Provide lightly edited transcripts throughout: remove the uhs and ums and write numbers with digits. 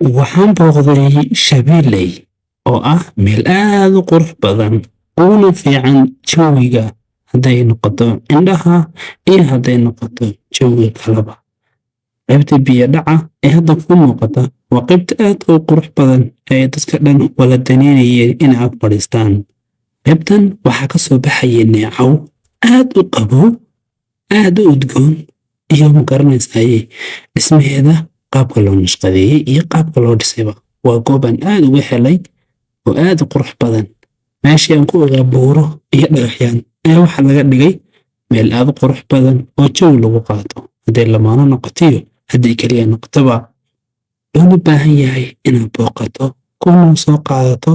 Waxaan booqday Shabeelley oo ah meel aad u qurux badan uguna fiican jawiga hadday noqoto indhaha iyo hadday noqoto jawiga kaleba. Qaybta biyo dhaca ee hadda ku muuqata waa qaybta aad u qurux badan ee dadka dhan wada daneynayeen in ay fadhiistaan. Qaybtan waxaa ka soo baxaya neecaw aad u qabow, aad u udgoon iyo magaranaysaye dhismaheeda qaabka loo nashqadeeyey iyo qaabka loo dhisayba. Waa goob aan aad uga helay oo aad u qurux badan. Meeshii aan ku ogaa buuro iyo dhagaxyaan ayaa waxaa laga dhigay meel aad u qurux badan oo jawi lagu qaato. Hadday lamaano noqoto iyo haddii keliya noqotoba, loona baahan yahay inaad booqato kuna soo qaadato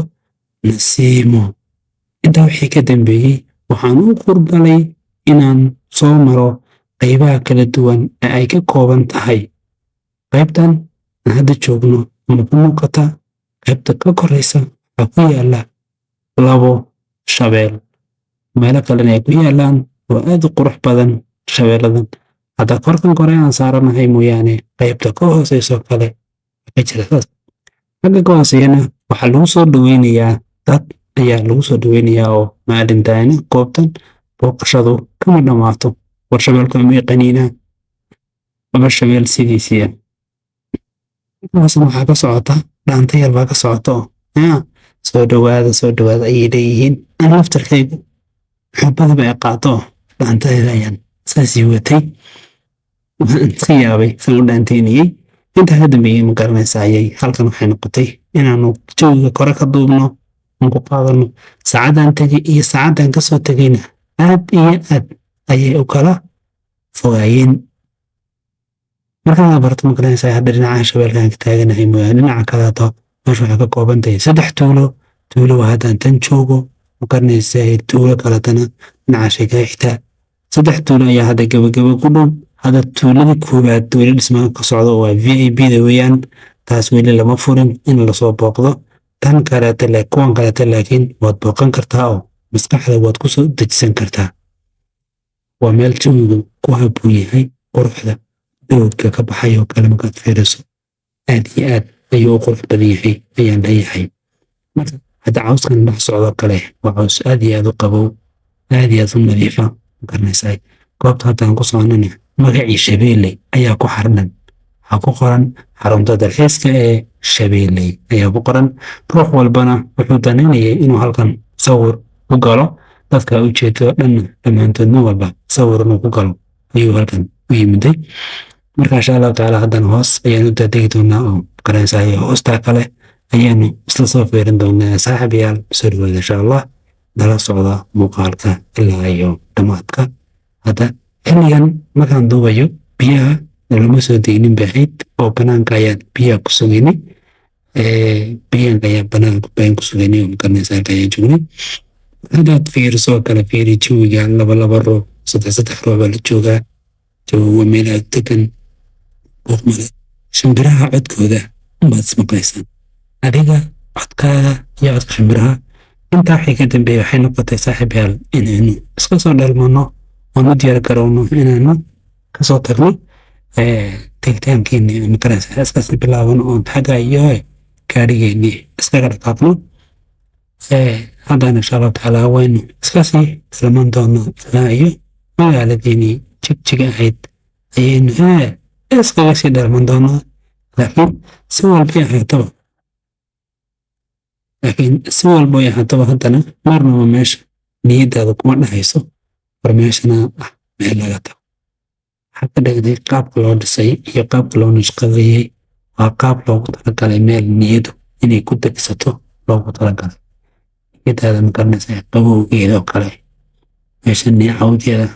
nasiimo. Intaa wixii ka dambeeyey waxaan u kurgalay inaan soo maro qaybaha kala duwan ee ay ka kooban tahay. Qaybtan aan hadda joogno ama ku muuqata qaybta ka koraysa waxaa ku yaala labo shabeel. Meelo kalena ay ku yaalaan oo aad u qurux badan shabeelladan. Hadda korkan kore aan saaranahay mooyaane, qaybta ka hooseyso kale ka jira saas. Xagga ka hooseeyana waxaa lagu soo dhaweynayaa, dad ayaa lagu soo dhaweynayaa oo maalintaana goobtan booqashadu kama dhammaato. War shabeelku ama qaniinaa laba shabeel sidiisii ah. Hoosna waxaa ka socota dhaanta yar baa ka socota oo soo dhawaada, soo dhawaada ayay leeyihiin. Ana laftarkaygu xubadaba ay qaato dhaantadeeda ayaan saasii watay. Waxaan iska yaabay saan u dhaanteynayey. Intaa ka dambeeyey ma garanaysa ayay halkan waxay noqotay inaanu jawiga kore ka duubno, aan ku qaadano. Saacaddan tegay iyo saacaddan kasoo tegayna aad iyo aad ayay u kala fogaayeen. Markaan barto ma garanaysaa, hadda dhinaca shabeelkan ka taaganahay mooyaane, dhinaca kaleeto meesha waxay ka kooban tahay saddex tuulo. Tuulo waa haddaan tan joogo, ma garanaysaa, tuulo kaletana dhinaca shay kaga xigtaa. Saddex tuulo ayaa hadda gabagaba ku dhow. Hadda tuuladii koowaad weli dhismaha ka socdo, waa VIP da weeyaan. Taas weli lama furin in lasoo booqdo. Tan kaleeta, kuwan kaleeta laakiin waad booqan kartaa oo maskaxda waad kusoo dejisan kartaa. Waa meel jawigu ku habboon yahay. Quruxda doogga ka baxay oo kale markaad fiiriso, aad iyo aad ayuu u qurux badan yahay ayaan leeyahay. Marka hadda cawskan dhex socdo kale waa caws aad iyo aad u qabow, aad iyo aad u nadiifa, ma garanaysaa. Goobta haddaan ku soconana magacii Shabeelle ayaa ku xardhan. Waxaa ku qoran xarunta dalxiiska ee Shabeelle ayaa ku qoran. Ruux walbana wuxuu danaynayay inuu halkan sawir ku galo. Dadka ujeedo dhanna dhammaantood nin walba sawir inuu ku galo ayuu halkan u yimiday. Marka insha Allahu tacaala haddana hoos ayaan u daadegi doonaa oo garanaysaa hoostaa kale ayaanu isla soo fiirin doonaa. Saaxiibayaal, soo dhawaada, insha Allah nala socda muuqaalka ilaa iyo dhammaadka. Hadda xilligan markaan duubayo biyaha nalama soo deynin bahayd oo banaanka ayaan biyaha ku sugaynay. Biyaanka ayaa banaanka baan ku sugaynay oo magaranaysaa halka ayaan joognay. Haddaad fiiriso kale, fiiri jawiga, laba laba ruux, saddex saddex ruux baa la joogaa. Jawigu waa meel aad degan, buuq male. Shimbiraha codkooda unbaad ismaqlaysaan, adiga codkaaga iyo codka shimbiraha. Intaa wixii ka dambeeyey waxay noqotay, saaxiibayaal, inaynu iska soo dhalmano oon u diyaar garowno inaanu kasoo tagno tegitaankeeni, magaraysa, iskasii bilaabano oon xagga iyo gaadhigeennii iskaga dhaqaaqno. Haddana insha Allahu tacaala waynu iskasii dhalman doonaa ilaa iyo magaaladeenii Jigjiga ahayd ayaynu iskaga sii dhalman doonaa. Laakiin si walba ay ahaataba, haddana marnaba meesha niyadaada kuma dhahayso war meeshana ah meel laga tago. Waxaa ka dhigtay qaabka loo dhisay iyo qaabka loo nashqadeeyey. Waa qaab loogu talagalay meel niyadu inay ku degsato loogu talagalay. Niyadaada, magaranaysa, qabowgeeda oo kale, meesha neecawdeeda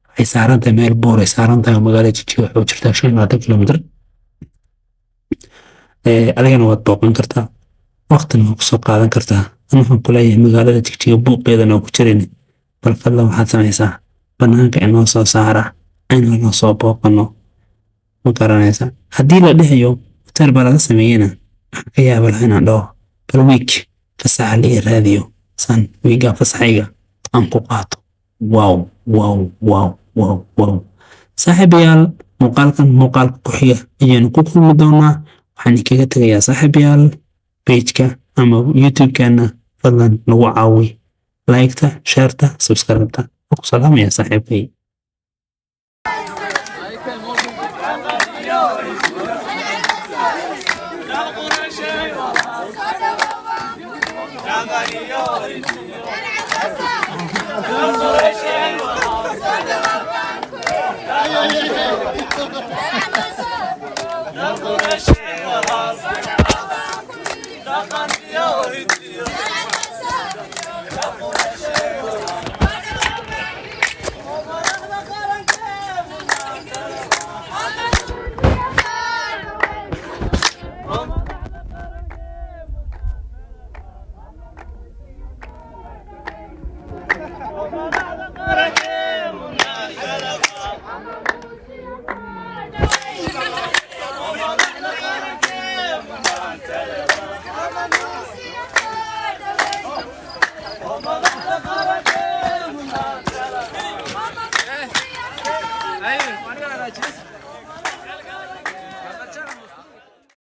waxay saaran tahay meel buur ay saaran tahay oo magaalada Jigjiga waxay u jirtaa 25 kilomitir. Adigana waad booqan kartaa, waqtina waa kusoo qaadan kartaa. Ana waxaan ku leeyahay magaalada Jigjiga buuqeedana waa ku jirin, bal fadlan waxaad samaysaa banaanka inoo soo saara aynu halkan soo booqano, ma garanaysa. Haddii la dhahayo hotel baa laga sameeyena, waxaan ka yaaba lahaa inaan dhaho bal week fasaxa la ii raadiyo san wiigaa fasaxayga aan ku qaato. Wow, wow, wow, wow, wow! Saaxiibayaal, muuqaalkan muuqaalka ku xiga ayaanu ku kulmi doonaa. Waxaan idinkaga tegayaa, saaxiibayaal, page-ka ama YouTube-keena fadlan nagu caawi like-ta, share-ta, subscribe-ta. Waan ku salaamaya, saaxiibkay.